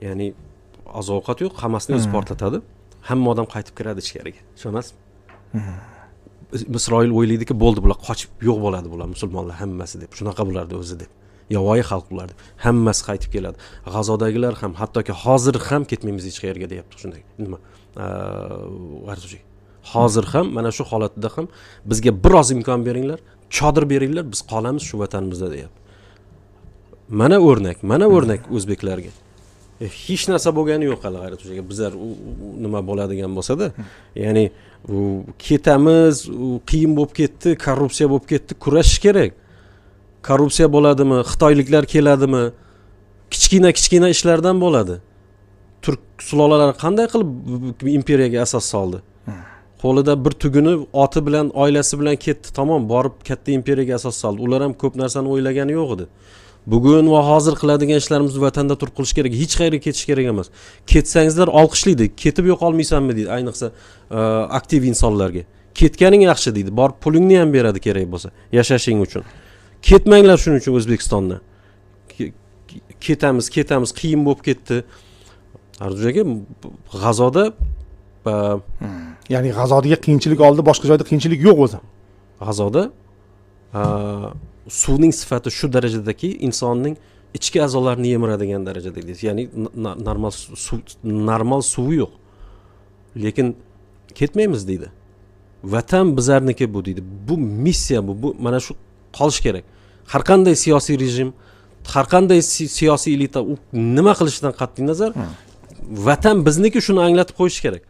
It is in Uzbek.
Ya'ni oziq ovqat yo'q, hammasini o'zi portlatadi, hamma odam qaytib kiradi ichkariga, ishonasizmi? Isroil o'ylaydiki, bo'ldi, bular qochib yo'q bo'ladi, bular musulmonlar hammasi deb, shunaqa bularni o'zi deb, yovvoyi xalq bular deb, hammasi qaytib keladi. G'azodagilar ham hattoki hozir ham ketmaymiz hech qayerga deyapti. Shunday nima, hozir ham mana shu holatda ham bizga biroz imkon beringlar, chodir beringlar, biz qolamiz shu vatanimizda deyapti. Mana o'rnak, mana o'rnak o'zbeklarga. Hech narsa bo'lgani yo'q hali, G'ayrat aka. Bizlar nima bo'ladigan bo'lsa-da, ya'ni u ketamiz, u qiyin bo'lib ketdi, korrupsiya bo'lib ketdi, kurashish kerak. Korrupsiya bo'ladimi, xitoyliklar keladimi? Kichkina kichkina ishlardan bo'ladi. Turk sulolalari qanday qilib imperiyaga asos soldi? Qo'lida bir tuguni oti bilan, oilasi bilan ketdi, tamom, borib katta imperiyaga asos soldi. Ular ham ko'p narsani o'ylagani yo'q edi. Bugun va hozir qiladigan ishlarimizni vatanda turib qilish kerak, hech qayerga ketish kerak emas. Ketsangizlar olqishlaydi, ketib yo'qolmaysanmi deydi, ayniqsa aktiv insonlarga. Ketganing yaxshi deydi, borib pulingni ham beradi kerak bo'lsa, yashashing uchun. Ketmanglar shuning uchun O'zbekistondan. Ketamiz, ketamiz, qiyin bo'lib ketdi. Arzu aka, G'azoda Ya'ni G'azodagi qiyinchilik oldi, boshqa joyda qiyinchilik yo'q o'zi. G'azoda suvning sifati shu darajadaki, insonning ichki a'zolarini yemiradigan darajada deysiz. Ya'ni normal suv, normal suvi yo'q. Lekin ketmaymiz deydi. Vatan bizlarniki bu deydi. Bu missiya, bu mana shu qolish kerak. Har qanday siyosiy rejim, har qanday siyosiy elita u nima qilishidan qat'iy nazar, vatan bizniki, shuni anglatib qo'yish kerak.